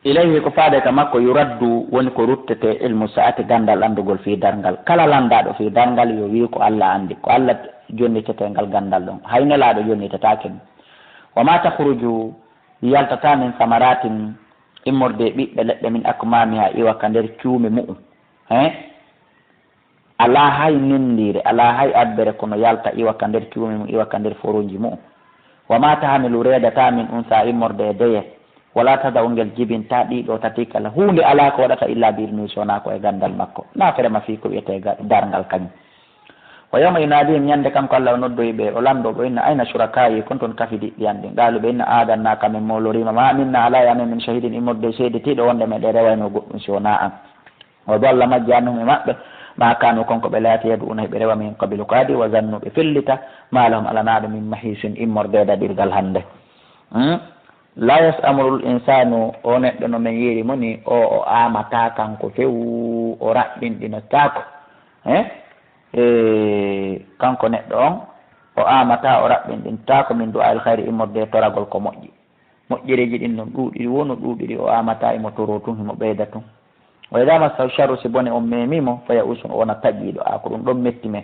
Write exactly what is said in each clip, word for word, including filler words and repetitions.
Ilayhi, ko faade ka makko, yuraddu, woni ko ruttete, ilmu saati, ganndal anndugol fii darngal. Kala lanndaaɗo fii darngal yo wii ko Alla anndi, ko Alla jonnitete ngal ganndal ɗon. Hay nelaaɗo jonnitetaake ɗum. Wa ma takhruju, yaltataa min samaratin, immorde e ɓiɓɓe leɗɗe, min akmamiha, iwa ka nder cuume mu'um. He? Alaa hay nenndiire, alaa hay abbere, kono yalta iwa ka nder cuume mum, iwa ka nder foronji mu'um. Wa ma tahmilu, reedataa min unsa, immorde e deye. Wala tada'u, ngel jibintaa, ɗiɗo tati kala. Huunde alaa ko waɗata illa bi idnihi, si wonaa ko e ganndal makko. Na ferema fii ko wi'etee ga-, darngal kañum. Wa yawma yunadihim, ñande kanko Alla o noddoyi ɓe, o lanndoo ɓe, o inna, ayna shuraka'i, kon ton kafidiɗɗi an ɗin? Qaalu, ɓe inna, aadannaka, min mooloriima, ma minna, alaa e amen, min shahidin, immorde seedetiiɗo wonde meɗen rewayno goɗɗum si wonaa an. Wa dalla, majji, anhum, e maɓɓe, ma kanu, kon ko ɓe laati, yad'una, hiɓe rewa, min qablu, ko adi, wa zannu, ɓe fellita, ma lahum, alanaa ɓe, min mahisin, immorde e daɗirgal hannde. Hmm? La yas'amul insanu, o neɗɗo no men yiiri mo ni, o, o aamataa kanko few, o raɓɓinɗinotaako. Eh? E, kanko neɗɗo on, o aamataa, o raɓɓinɗintaako, min du'a'il khayri, immorde e toragol ko moƴƴi. Moƴƴereeji ɗin no ɗuuɗiri, wo no ɗuuɗiri, o aamataa, himo toroo tun, himo ɓeyda tun. Wa idha massahu sharru, si bone on meemii mo, fa ya'usun, o wona taƴiiɗo. A, ko ɗum ɗon metti men.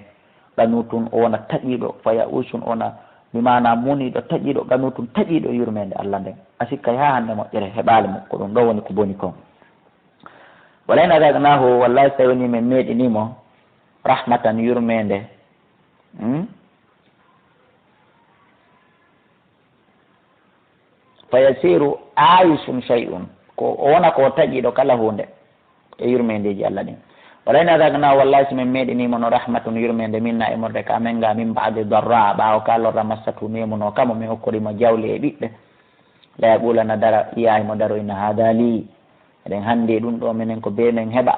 Qanutun, o wona taƴiiɗo, fa ya'usun, o wona, bi maana muniiɗo, taƴiiɗo, qanutun, taƴiiɗo yurmeende Alla nden. A sikkay haa hannde moƴƴere heɓaali mo, ko ɗum ɗo woni ko boni kon. Wa la in adhaqnahu, wallahi, si tawii men meeɗinii mo rahmatan, yurmeende, hmm? Fa yasiru ayisun shay'un, ko o wona ko taƴiiɗo kala huunde e yurmeendeeji Alla ɗin. Wala in adhaqnahu, wallahi, si men meeɗinii mo no rahmatun, yurmeende, minna, immorde ka men ga, min ba'di darra, ɓaawo ka lorra, massatu, meemunoo kamo, min okkori mo jawle e ɓiɓɓe. La yaqulana, dara, wi'aay mo daro, inna hadha li, eɗen hannde ɗum ɗo menen ko bee men heɓa.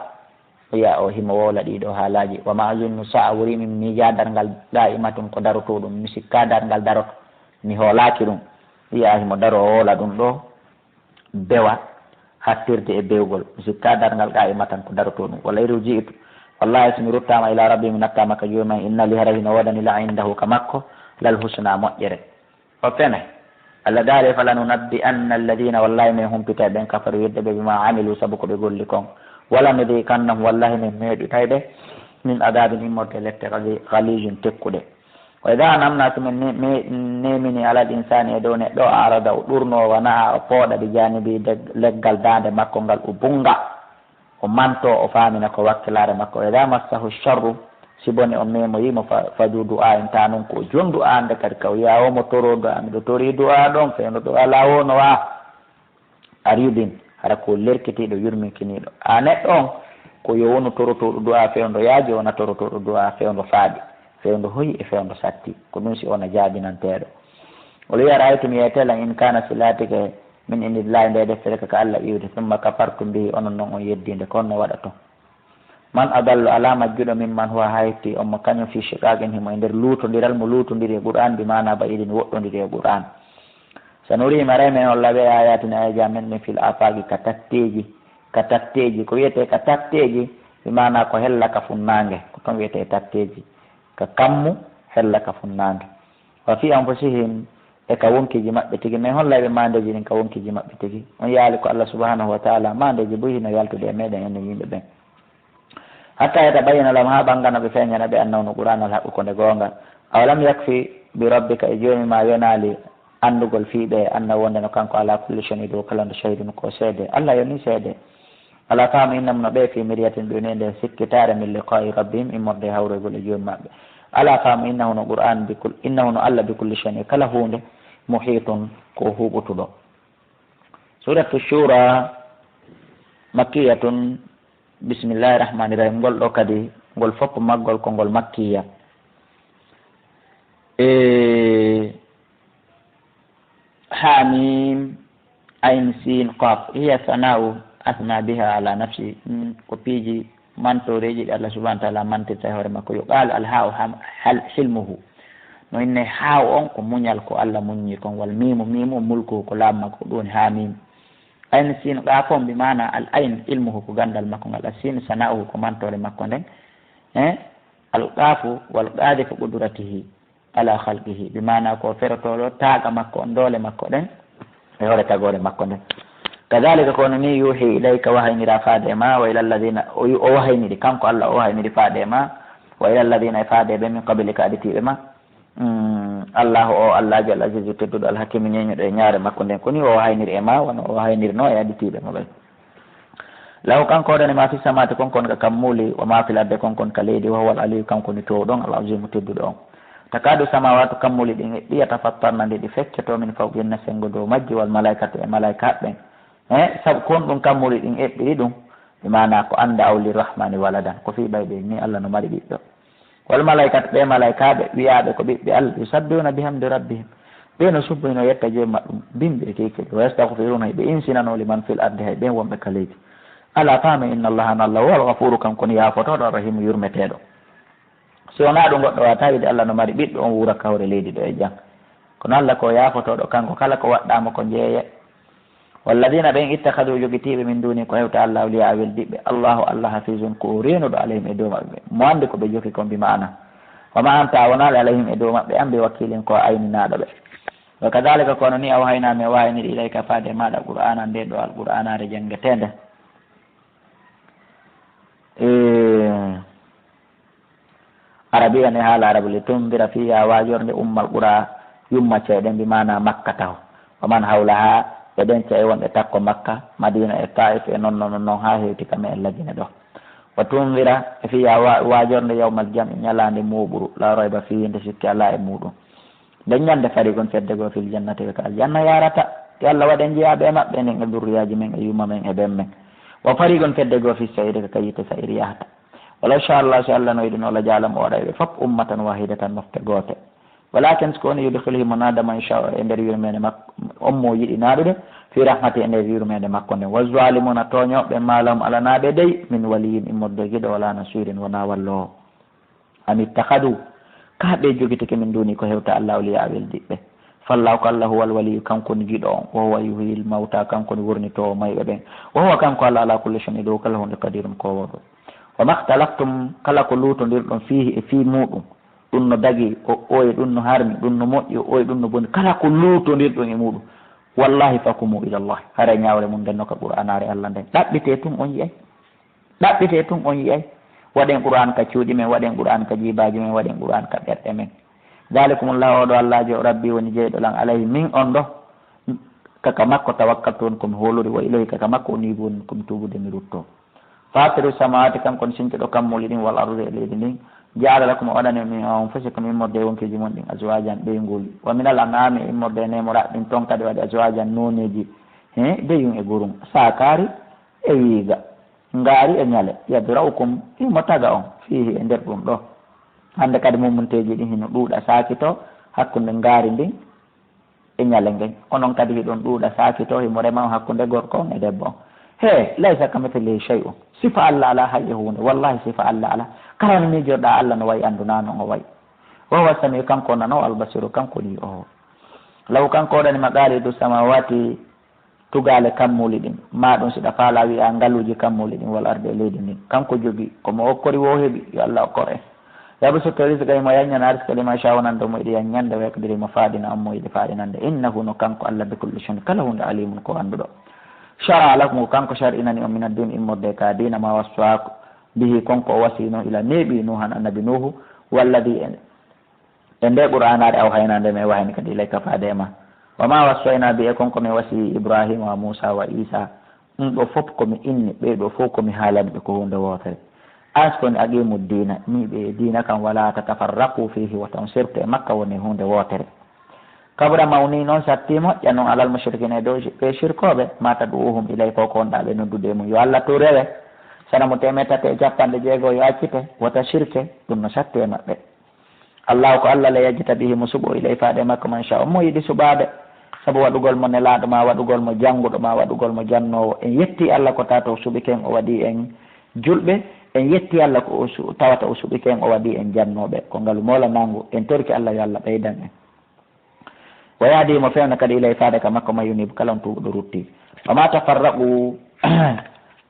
O wi'a o himo wowla ɗii ɗoo haalaaji. Wa ma azunnu sa'a, wurii mi miijaa darngal, qaa'imatun, ko darotooɗum. Mi sikkaa darngal daroto. Mi hoolaaki ɗum. Wi'a himo daroo wowla ɗum ɗoo, bewa, hattirde e bewgol. Mi sikkaa darngal qaa'imatan, ko darotooɗum. Wala in ruji'tu, wallahi, si mi ruttaama, ila rabbi, mi nattaama ka Joomi an, inna li, hara hino woodani, la indahu, ka makko, lal husna, moƴƴere. O fene. Allah daali, "Falanunabbi'anna alladhina," wallahi, men humpitay ɓen, "kafaru," yedde ɓe, "bima amilu," sabu ko ɓe golli kon. "Wala nudhiqannahum," wallahi, men meeɗitay ɓe, "min adhabin," immorde lette, "ghali-, ghalijin," tekkuɗe. "Wa idha an'amna," si men ne-, me-, nemini, "alal insani," e dow neɗɗo, "a'rada," o ɗurno, "wa na'a," o pooɗa, "bi janibi," de-, leggal daande makko ngal, o bunga. O manto, o faamina ko wakkilaare makko. "Wa idha massahu sharru," si bone on memoyi mo, fa, fa du du'a en, ta non ko jon du'a ande kadi ka o yi'a o mo toro du'a, miɗo tori du'a ɗon, fewndo ɗo alaa wo no wa. A riidin, hara ko lerkitiiɗo, yurminkiniiɗo. A neɗɗo on, ko yo wonu torotooɗo du'a fewndo yaaji, wona torotooɗo du'a fewndo faaɗi, fewndo hoyi e fewndo satti. Ko ɗum si wona jaabinanteeɗo. Wala wi'a, "Ra'aytum," yeetelan, "in kana," si laatike, "min indillahi," nde deftere ka, ka Allah iwde, "thumma kafartum bihi," onon non on yeddiinde, ko honno waɗaton? "Man adallu," alaa majjuɗo, "mimman huwa," haa hetti on mo kañum, "fi shiqaqin," himo e nder luutondiral, mo luutondiri e Qur'an, bi maana ba'idin, woɗɗondiri e Qur'an. "Sanurihim," aray men holla ɓe, "ayatina," ayaji amen ɗin, "fil afaqi," ka tatteeji, ka tatteeji. Ko wiyetee ka tatteeji, bi maana ko hella ka funnaange, ko ton wiyetee tatteeji. Ka kammu, hella ka funnaange. "Wa fi anfusihim," e ka wonkiiji maɓɓe tigi. Men hollay ɓe maandeeji ɗin ka wonkiiji maɓɓe tigi. On yaali ko Allah subhanahu wa ta'ala, maandeeji buy hino yaltude e meɗen enen yimɓe ɓen. "Hatta yatabayyana lahum," haa ɓangana ɓe, feeñana ɓe, "annahu," no Qur'an, "al haqqu," ko nde goonga. "Awalam yakfi bi rabbika," e Joomi ma yonaali anndugol fii ɓe, "annahu," wonde no kanko, "ala kulli shay'in," e dow kala nde shay'un, ko seede. Allah yoni seede. "Ala fahmu," innahum, no ɓe, "fi miryatin," ɓe woni e nder sikkitaare, "min liqa'i rabbihim," immorde e hawroygol e Joomi maɓɓe. "Ala fahmu," innahu, no Qur'an, "bi kul-, innahu," no Allah, "bi kulli shay'in," e kala huunde, "muhitun," ko huuɓutuɗo. Suratu Shura, makkiyatun, bismillahi rahmani rahim. Ngol ɗo kadi, ngol fof maggol ko ngol makkiya. E Hamim, Ain, Sin, Qaf. Hiya sana'u athna biha ala nafsi. Mm, ko piiji mantooreeji ɗi Allah subhanahu wa ta'ala mantirta e hoore makko. Yuqalu al ha'u ham-, hal-, hilmuhu. No inne ha'u on ko muñal ko Allah muññi kon, wal miimu, miimu on mulkuhu ko laamu makko, ɗum woni Hamim. Ain, Sin, Qaf on bi maana al ain ilmuhu ko ganndal makko ngal, as sin sana'uhu ko mantoore makko nden. Eh? Al qafu wal qadhifu qudratihi ala khalqihi, bi maana ko ferotooɗo taaga makko on, doole makko ɗen, e hoore tagoore makko nden. Kadhalika, kono ni, yuhi ilayka, wahaynira faade e ma, wa ila alladhina, o yu-, o wahayniri, kanko Allah o wahayniri faade e ma, wa ila alladhina, e faade ɓe, min qablika, aditiiɓe ma. Mm, Allahu o, Allaajo Al Azizu tedduɗo, Al Hakimu ñeeñuɗo e ñaare makko nden, ko ni o wahayniri e ma, wano o wahaynirno e aditiiɓe ma ɓen. Lahu, kanko o ɗon e ma fi samaati kon kon ka kammuuli, wa ma fil ardi kon kon ka leydi, wa huwa al aliyu, kanko ni toowɗo on, al azimu tedduɗo on. Takadu samawatu, kammuuli ɗin eɓɓi, yatafattarna, nde ɗi feccoto, min fawqihinna, sengo dow majji, wal malaikatu, e malaika ɓen. He, sabu kon ɗum kammuuli ɗin eɓɓiri ɗum, bi maana ko anda aw lirrahmani waladan, ko fii ɓay ɓe ni Allah no mari ɓiɗɗo. Wal malaikatu, ɓe malaikaaɓe wiyaaɓe ko ɓiɓɓe Allah, yusabbihuna bihamdi rabbihim, ɓe no subboyno yetta Joomi maɓɓe, bimbi e keykeli, wa yastaghfiruna, ɓe insinano liman fil ardi, hay ɓen wonɓe ka leydi. Ala faame, inna Allaha, an Allah, huwal ghafuru, kanko ni yaafotooɗo, arrahimu, yurmeteeɗo. Si wonaa ɗum, goɗɗo waawataa wiide Allah no mari ɓiɗɗo, on wuura ka hoore leydi ɗo e jam. Kono Allah ko yaafotooɗo, kanko kala ko waɗɗaama ko jeeye. Walladina, ɓen, ittakhadu, jogitiiɓe, min duni, ko hewta Allah, awliya, weldiɓɓe. Allahu, Allah, hafizun, ko o reenuɗo, alayhim, e dow maɓɓe. Mo anndi ko ɓe jogi kon, bi maana. Wa ma anta, a wonaali, alayhim, e dow maɓɓe, an bi wakilin, ko a ayninaaɗo ɓe. Wa kadhalika, kono ni, awhayna, mi wahayniri, ilayka, faade e maaɗa, qur'ana, nde ɗo alqur'anaare janngeteende. E Arabiyan, e haala Arabu, li tundira fiha, waajorde, ummal qura, yumma ca'e ɗen, bi maana Makka taho. Wa man hawlaha, e ɗen ca'e wonɗe takko Makka, Madina e Taif e non non non, haa hewti ka me'en Lagine ɗo. Wa tundira, e fiha wa-, waajorde, yawmal jam'i, ñalaande mooɓuru, la rayba fihi, nde sikke alaa e muuɗum. Nden ñande, fariqun, fedde goo, fil jannati, ɓe ka aljanna yaarata. Yo Allah waɗ en jeyaaɓe e maɓɓe, enen e durriyaaji men e yumma men e ben men. Wa fariqun, fedde goo, fis sa'iri, ɓe ka yiite sa'iri yahata. Walaw sha Allah, si Allah no yiɗuno, la ja'alahum, o waɗay ɓe fop ummatan wahidatan, mofte goote. Walakin, si ko woni, yudkhilu, himo naada, man sha, e nder yurmeende makko, on mo yiɗi naadude, fi rahmati, e nder yurmeende makko nden. Wa zalimuna, tooñooɓe, ma lahum, alanaa ɓe dey, min waliyyin, immorde giɗo, wala nasirin, wonaa walloowo. Am ittakhadhu, ka ɓe jogitake, min duni, ko hewta Allah, awliya, weldiɓɓe. Fallahu, ko Allah, huwal waliyu, kanko woni giɗo on. Wa huwa yuhyil mawta, kanko woni wurnitoowo mayɓe ɓen. Wa huwa, kanko Allah, ala kulli shay'in, e dow kala huunde, qadirun, koowooɗo. Wa makhtalaftum, kala ko luutondirɗon, fihi, e fii muuɗum, ɗum no dagi, o, oye ɗum no harmi, ɗum no moƴƴi, o, oye ɗum no boni, kala ko luutondirɗon e muuɗum, wallahi, fahkumu ila Allah, haray ñaawre mum nden no ka Qur'aanaare Allah nden. Ɗaɓɓitee tun, on yi'ay. Ɗaɓɓitee tun, on yi'ay. Waɗen Qur'aan ka cuuɗi men, waɗen Qur'aan ka jiibaaji men, waɗen Qur'aan ka ɓerɗe men. Dalikumullahu, oo ɗoo Allaajo, Rabbi, woni jeyɗo lan, alayhi, min on ɗo, ka, ka makko tawakkaltu, woni ko mi hoolori, wa ilayhi, ka, ka makko uniibu, woni ko mi tuubude, mi ruttoo. Faatiru samaawaati, kanko woni sintuɗo kammuuli ɗin, wal ardi, e leydi ndin. Ja'ala lakum, o waɗani, min anfusikum, immorde e wonkiiji mon ɗin, azwaajan, ɓeynguuli. Wa minal an'aami, e immorde e neemoraaɗi ɗin, ton kadi waɗi, azwaajan, nooneeji, he, deyun e gurum, saakaari, e wiiga, ngaari e ñale, yadra'ukum, himo taga on, fiihi, e nder ɗum ɗoo. Hannde kadi mumunteeji ɗin hino ɗuuɗa, saakito hakkunde ngaari ndin e ñale ngen. Onon kadi hiɗon ɗuuɗa, saakito, himo rema on hakkunde gorko on e debbo on. He, laysa kamithlihi shay'un. Sifa Allah alaa hay e huunde. Wallahi, sifa Allah alaa. Kala no miijorɗaa Allah no wayi, anndu naa non o wayi. Wa huwa samiu, kanko nano, al basiru, kanko woni yi'oowo. Lahu, kanko waɗani maqaalidu samaawaati, tugaale kammuuli ɗin, maa ɗum si ɗa faalaa wi'aa ngaluuji kammuuli ɗin, wal ardi, e leydi ndin. Kanko jogii, ko mo okkori wo o heɓi, yo Allah okkor en. Yabsutu rizqa, himo yanñana arsiqa, liman yasha'u, wonande mo yiɗi yanñande, wa yaqdiru, himo faaɗina on mo yiɗi faaɗinande. Innahu, no kanko Allah, bi kulli shay'in, kala huunde, alimun, ko annduɗo. Shara'a lakum, ko kanko shar'inani on, min ad-din, immorde ka diina, ma wassa bihi, kon ko o wasiyno, ila neeɓi Nuuhan, annabi Nuuhu, walladhi, e nde Qur'aanaare, awhayna, nde men wahayni kadi, ilayka, faade e ma. Wa ma wassayna bi, e kon ko men wasiyi Ibrahima wa Muusa wa Iisa. Ɗum ɗoo fof ko mi inni, ɓee ɗoo fof ko mi haalani ɓe ko huunde wootere. An si ko ni aqimu diina, ñiiɓee e diina kan, wala tatafarraqu fiihi, wota on sertu e makka woni e huunde wootere. Kabura, mawnii non, sattii, moƴƴa non, alal mushrikiina, e dow ɓe shirkooɓe, ma tad'uuhum ilay, ko ko wonɗaa ɓe noddude e mum. Yo Allah tu rewe, sanamu teemeɗɗe tati e capanɗe jeego yo accite, wota shirke, ɗum no satti e maɓɓe. Allahu ko Allah, la yajtabi, himo suɓoo, ilay, faade e makko, man shaa, mo yiɗi suɓaade, sabu waɗugol mo nelaaɗo, ma waɗugol mo jannguɗo, ma waɗugol mo jannoowo. En yettii Allah ko tawata o suɓike en, o waɗi en julɓe. En yettii Allah ko o su-, tawata o suɓike en, o waɗi en jannooɓe. Ko ngalu moolanaangu, en torike Allah yo Allah ɓeydan en. Wa yahdi, mo fewna kadi, ilay, faade ka makko, man yuniibu, kala on tuubuɗo rutti. Wa ma tafarraqu,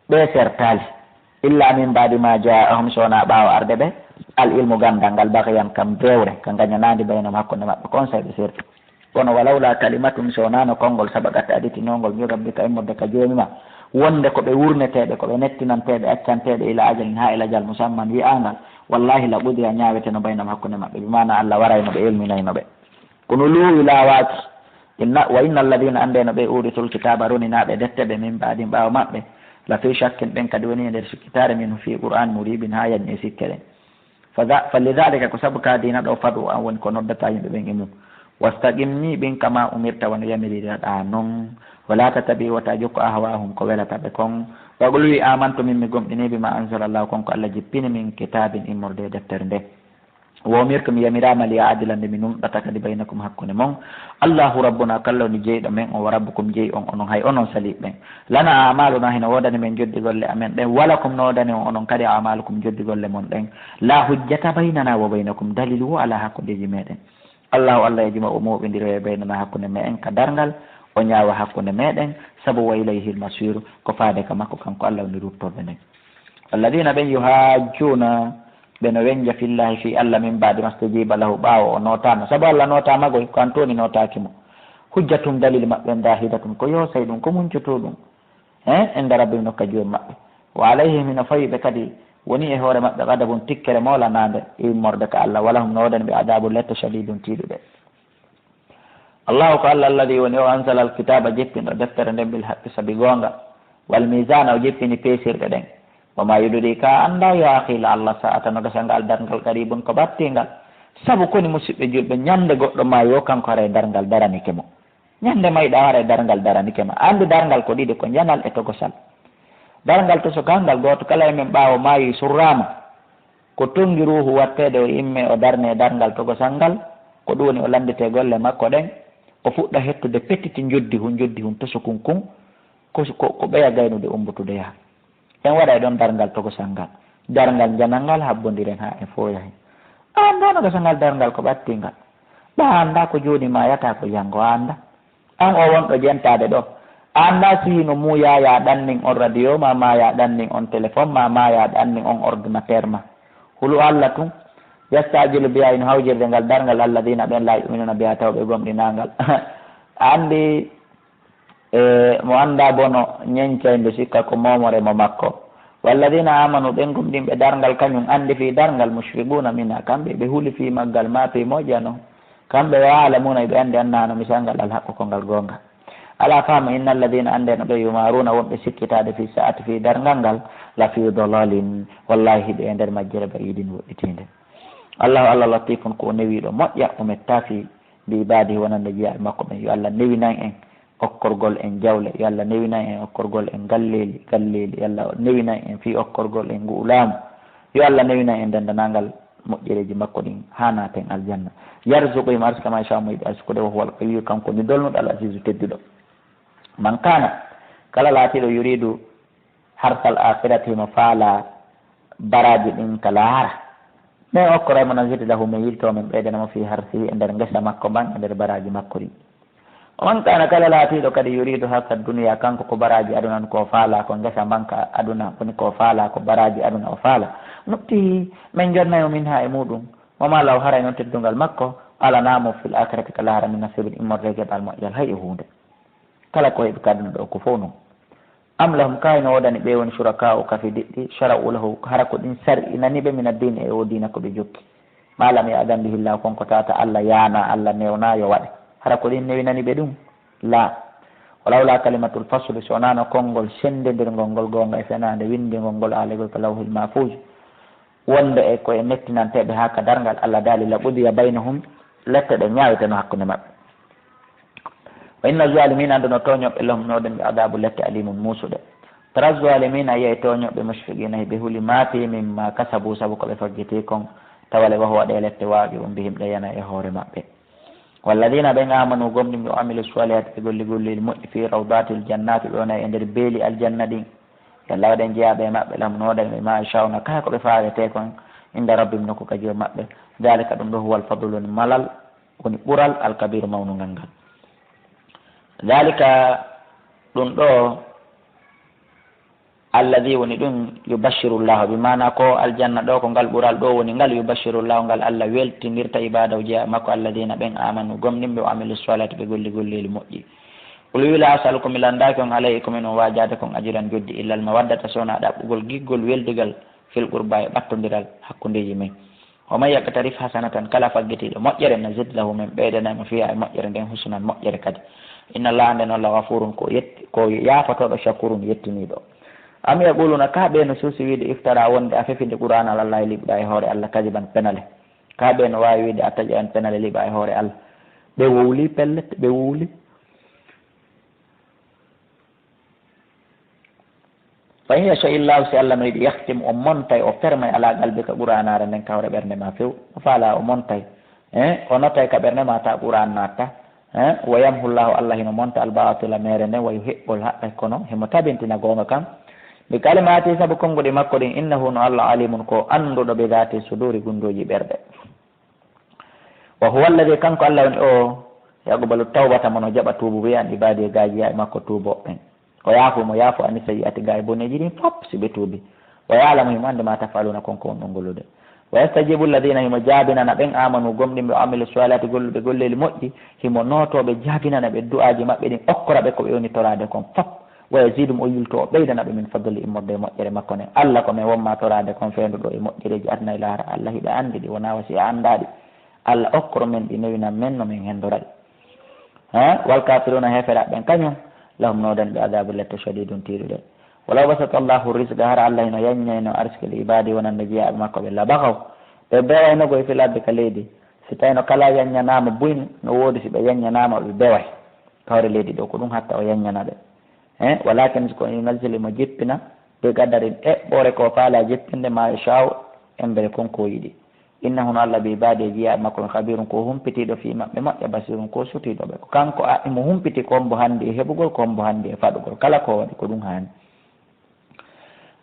ɓe sertaali, illa min baadi ma jaa'ahum, so wonaa ɓaawo arde ɓe, al ilmu, ganndal ngal, baghyan, kam bewre, ka ngañanaandi, baynahum, hakkunde maɓɓe, ko on saa'i ɓe serti. Kono, walawla kalimatun, so wonaano konngol, sabaqat, aditinongol, min rabbika, immorde ka Joomi ma, wonde ko ɓe wurneteeɓe, ko ɓe nettinanteeɓe, accanteeɓe, ila ajalin, haa e lajal musamman wi'aangal, wallahi la qudiya, ñaaweteno, baynahum, hakkunde maɓɓe, bi maana Allah warayno ɓe, elminayno ɓe. Kono luuwi laawaaki. Inna, wa inna alladina, anndeno ɓe, urisul kitaaba, roninaaɓe dette ɓe, min baadihim, ɓaawo maɓɓe, la fi shakkin, ɓen kadi woni e nder sikkitaare, minhu, fii Qur'aan, muribin, haa yani e sikke ɗen. Fa dha-, fa lidhalika, ko sabu ka diina ɗo, fad'u, an woni ko noddata yimɓe ɓen e mum. Wastaqim, ñiiɓin, kama umirta, wano yamiriɗaa non. Wala tattabi, wota jokku, ahwaahum, ko welata ɓe kon. Wa qul, wi, amantu, min mi gomɗini, bima anzala Allah, kon ko Allah jippini, min kitaabin, immorde e deftere nde. Wa umirtu, mi yamiraama, li a'dila, nde mi nunɗata kadi, baynakum, hakkunde mon. Allahu rabbuna, ko Allah woni jeyɗo men on, wa rabbukum, jeyi on onon, hay onon saliiɓe ɓen. Lana a'maluna, hino woodani men joddi golle amen ɗen, wa lakum, no woodani on onon kadi, a'malukum, joddi golle mon ɗen. La hujjata baynana wa baynakum, dalilu wo alaa hakkundeeji meɗen. Allahu, Allah e juma o mooɓindiroye baynana, hakkunde me'en ka darngal, o ñaawa hakkunde meɗen, sabu wa ilayhil masiru, ko faade ka makko, kanko Allah woni ruttorɓe nden. Alladina ɓen yuhajjuna, ɓe no wenja fillahi fii Allah min baadi mastajiba lahu, ɓaawo o nootaama, sabu Allah nootaama goy, ko an tooni nootaaki mo. Hujjatum, dalil maɓɓe, dahidatun, ko yoosay ɗum, ko muncotoo ɗum. He, inda rabbihim, nokka Joomi maɓɓe. Wa alayhim, hino fawi ɓe kadi, woni e hoore maɓɓe, ghadabun, tikkere moolanaande, e immorde ka Allah, wa lahum, no woodani ɓe, adabun, lette, shadidun, tiiɗuɗe. Allahu ko Allah, alladi woni o, anzala alkitaba, jippinɗo deftere nden, bil haqqi, sabi goonga, wal mizana, o jippini peesirɗe ɗen. Wa ma yudrika, a annda, ya akhi, la Allah sa'ata, no gasa ngal darngal, qaribun, ko ɓattingal. Sabu koni, musiɓɓe julɓe, ñande goɗɗo maayo, kanko haray darngal daranike mo. Ñande mayɗa haray darngal daranike ma. Anndi darngal ko ɗiɗi, ko njanal e togosal. Darngal tosogal ngal, gooto kala e men ɓaawo maayi surraama. Ko tonngi ruuhu watteede o imme o darne darngal togosal ngal, ko ɗum woni o lannditee golle makko ɗen, o fuɗɗa hettude pettiti njoddi hun, njoddi hun tosokun kun, ko, ko, ko ɓeya gaynude umbutude yaha. En waɗay ɗon darngal togosal ngal. Darngal njanal ngal habbondiren haa en fooya hen. A anndaa no gasa ngal darngal ko ɓattingal. Ɓa a anndaa ko jooni maayata ko janngo, a anndaa. An o wonɗo jentaade ɗo. A anndaa si hino mu Yaayaa ɗannin on radio ma, maayaa ɗannin on téléphone ma, maayaa ɗannin on ordinateur ma. Hulu Allah tun. Yasta'jilu biha, hino hawjirde ngal darngal, alladina, ɓen, la yu'minuna biha, taw ɓe gomɗinaa ngal. A anndi, e, mo anndaa bono ñencaynde sikka ko moomore mo makko. Walladina amanu, ɓen gomɗinɓe darngal kañum, anndi fii darngal, mushfiquna minha, kamɓe ɓe huli fii maggal, ma fii moƴƴa non. Kamɓe, wa ya'lamuna, ɓe anndi, annaha, no misal ngal, alhaqqu, ko ngal goonga. Alaa fahma, inna alladina, anndeno ɓe, yumaruna, wonɓe sikkitaade, fii sa'ati, fii darngal ngal, la fii dalalin, wallahi, hiɓe e nder majjere, ba'idin, woɗɗitiinde. Allahu, Allah, latifun, ko o newiiɗo moƴƴa, o metta fii bi ibadihi, wonande jiyaaɓe makko ɓen. Yo Allah newinan en okkorgol en jawle, yo Allah newinan en okkorgol en galleeli, galleeli, yo Allah newinan en fii okkorgol en ngu'u laamu, yo Allah newinan en denndanangal moƴƴereeji makko ɗin haa naaten aljanna. Yarzuqu, himo arsika man yasha'u, mo yiɗi arsukude, wa huwal qawiyyu, kanko woni dolnuɗo, al azizu, tedduɗo. Man kana, kala laatiiɗo, yuridu harsal akhirati, himo faala baraaji ɗin ka laahara. Men okkoray mo, nazid lahu, men yilto, men ɓeydana mo, fi harsihi, e nder ngesa makko mban, e nder baraaji makko ɗin. Wa man kana, kala laatiiɗo kadi, yuridu harsa dunya, kanko ko baraaji aduna on ko faala, ko ngesa mban ka aduna, woni ko faala, ko baraaji aduna o faala. Nu'tihi, men jonnay mo, minha, e muɗum. Wa ma lahu, haray non teddungal makko, alanaa mo, fil akhirati, ka laahara, min nasibin, immorde e geɓal moƴƴal, hay e huunde. Kala ko heɓi ka aduna ɗo, ko fow non. Am lahum, kay no woodani ɓe woni, shuraka'u, kafidiɗɗi, shara'u lahu, hara ko ɗin sar'inani ɓe, min ad-din, e o diina ko ɓe jokki. Ma lam ya'dan bihi Allah, kon ko tawata Allah yaana, Allah newna yo waɗe. Hara ko ɗin newinani ɓe ɗum? La. Walawla kalimatul fasli, so wonaano konngol senndendirngol ngol goonga e fenaande winndingol ngol aalegol ka lawhil mahfuz. Wonde e ko e mettinanteeɓe haa ka darngal Allah daali, la qudiya baynahum, lette ɗe ñaaweteno hakkunde maɓɓe. Wa inna zalimina, anndu no tooñooɓe, lahum, no woodani ɓe, adabu, lette, alimun, muusuɗe. Tara zalimina, yi'ay tooñooɓe, mushfiqina, hiɓe huli, ma fi mimma kasabu, sabu ko ɓe faggitii kon, tawale wa huwa, ɗe lette, waqi'un bihim, ɗe yana e hoore maɓɓe. Walladina, ɓen, amanu, gomɗinɓe, wa amilu salihati, ɓe golli golleeli moƴƴi, fi rawdatil jannati, ɓe wona e nder beeli aljanna ɗin. Yo Allah waɗ en jeyaaɓe e maɓɓe, lahum, no woodani ɓe, ma yasha'una, kala ko ɓe faalete kon, inda rabbihim, nokku ka Joomi maɓɓe. Dalika, ɗum ɗo, huwal fadlu, woni malal, woni ɓural, alkabiru, mawnungal ngal. Dalika, ɗum ɗo, Alladhi woni ɗum, yubashshirullahu, bi maana ko aljanna ɗo, ko ngal ɓural ɗo woni ngal, yubashshirullahu, ngal Allah weltinirta ibadahu, jeyaa makko, alladhina, ɓen, amanu, gomɗimɓe, wa amilu salihati, ɓe golli golleeli moƴƴi. Qul, wi, la as'alukum, mi lanndaaki on, alayhi, ko min on waajaade kon, ajran, joddi, illal mawaddata, so wonaa ɗaɓɓugol giggol weldigal, fil qurba, e ɓattondiral hakkundeeji men. Wa man yaqtarif hasanatan, kala faggitiiɗo moƴƴere, nazid lahu, min ɓeydanay mo, fiha, e moƴƴere nden, husnan, moƴƴere kadi. Inna Allaha, nden Allah, ghafurun, ko yetti, ko yaafotooɗo, shakurun, yettiniiɗo. Am yaquluna, ka ɓe no suusi wiide, iftara, wonde a fefi nde Qur'aan, ala Allahi, liɓɗa e hoore Allah, kadiban, penale. Ka ɓe no waawi wiide a taƴi en penale, liɓa e hoore Allah. Ɓe wowli, pellet, ɓe wowli. Fa in yasha Illahu, si Allah no yiɗi, yahtim, o montay, o fermay, ala qalbika, Qur'aanaare nden, ka hoore ɓernde ma few. O faala, o montay. Eh, o notay ka ɓernde ma, ta Qur'aan naatta. Eh, wa yamhu Llahu, Allah hino monta, al baatila, meere nden, wa yuhiqqul haqqa, kono himo tabintina goonga kan. Bi kalimati, sabu konnguɗi makko ɗin, innahu, no Allah, alimun, ko annduɗo, bi dhati suduri, gunndooji ɓerɗe. Wa huwa alladhi, kanko Allah woni o, yaqbalu tawbata, mo no jaɓa tuubu, wi an ibadi, e gaaji, e makko tuubooɓe ɓen. O yaafu, mo yaafu, ani sayyi'ati, gaa e boneeji ɗin fop, si ɓe tuubi. Wa ya'lamu, himo anndi, ma taf'aluna, kon ko wonɗon gollude. Wa yastajibu alladhina, himo jaabinana ɓen, amanu, gomɗimɓe, wa amilu salihati, golluɓe golleeli moƴƴi, himo nootoo ɓe, jaabinana ɓe du'aaji maɓɓe ɗin, okkora ɓe ko ɓe woni toraade kon fop. Wa yazidum, o yilto, o ɓeydana ɓe, min fadli, immorde e moƴƴere makko nden. Allah ko men wonma toraade kon, feenduɗo e moƴƴereeji aduna e laahara. Allah hiɓe anndi ɗi, wonaa wa si a anndaa ɗi. Allah okkoro men ɗi, newinan men no men henndora ɗi. Ha? Wal kafiruna, heeferaaɓe ɓen kañum, lahum, no woodani ɓe, adabun, lette, shadidun, tiiɗuɗe. Walaw basata Allahu rizqa, hara Allah hino yanñayno arsikel ibadi, wonande jeyaaɓe makko ɓe, la bagaw, ɓe bewayno koy fil ardi, ka leydi. Si tawino kala yanñanaama buy, no woodi si ɓe yanñanaama ɓe beway. Ka hoore leydi ɗo, ko ɗum hatta o yanñana ɓe. Eh, walakin ko yunazzilu, mo jippina, bi qadarin, eɓɓoore ko faala jippinde, ma yasha'u, embere kon ko yiɗi. Innahu, no Allah, bi ibadi, e jiyaaɓe makko ɓen, khabirun, ko humpitiiɗo, fii maɓɓe moƴƴa, basirun, ko sutiiɗo ɓe. Ko kanko a, mo humpiti ko hombo handi e heɓugol, ko hombo handi e faɗugol. Kala ko waɗi ko ɗum haani.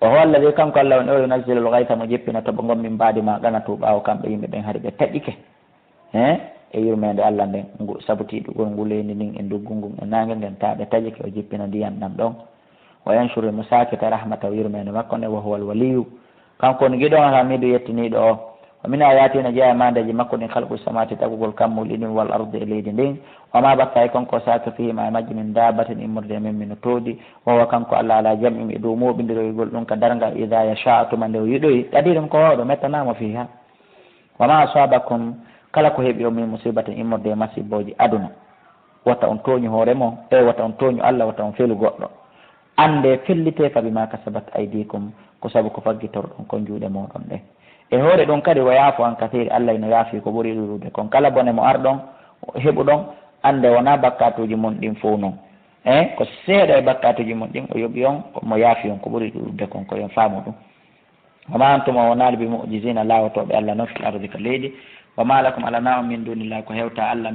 Wa huwa alladhi, kanko Allah woni o, yunazzilul ghaytha, mo jippina toɓo ngon, min ba'di ma qanatu, ɓaawo kamɓe yimɓe ɓen hari ɓe taƴike. He, e yurmeende Allah nden, ngu sabutiiɗugol ngu leydi ndin e nduggu ngun e naange ngen, taa ɓe taƴike, o jippina ndiyan ɗan ɗon. Wa yanshuru, mo saakita, rahmatahu, yurmeende makko nden, wa huwal waliyyu, kanko woni giɗo on, hamidu, yettiniiɗo o. Wa min ayatihi, no jeyaa e maandeeji makko ɗin, khalqu samawati, tagugol kammuuli ɗin, wal ardi, e leydi ndin. Wa ma batha, e kon ko saaki, fihima, e majji, min dabbatin, immorde e men, min no toodi. Wa huwa, kanko Allah, ala jam'ihim, e dow mooɓindiroygol ɗum ka darnga, idha yasha, tuma nde o yiɗoyi, qadirun, ko waawɗo, mettanaama, fiha. Wa ma asabakum, kala ko heɓi on, min musibatin, immorde e masibbooji aduna, wata on tooñu hoore mon, e wata on tooñu Allah, wata on felu goɗɗo. Annde fellite, fa bima kasabat aydikum, ko sabu ko faggitorɗon kon juuɗe mooɗon ɗen. E hoore ɗum kadi, wa yaafu an kasiir, Allah ino yaafi ko ɓuri ɗuuɗude kon. Kala bone mo arɗon, heɓuɗon, annde wonaa bakkatuuji mon ɗin fow non. E ko seeɗa e bakkatuuji mon ɗin, o yoɓi on, mo yaafi on ko ɓuri ɗuuɗude kon, ko yo on faamu ɗum. Wa ma antum, on wonaali, bi mu'jizina, laawotooɓe Allah non, fil ardi, ka leydi. Wa ma lakum, alanaa on, min dunillahi, ko hewta Allah,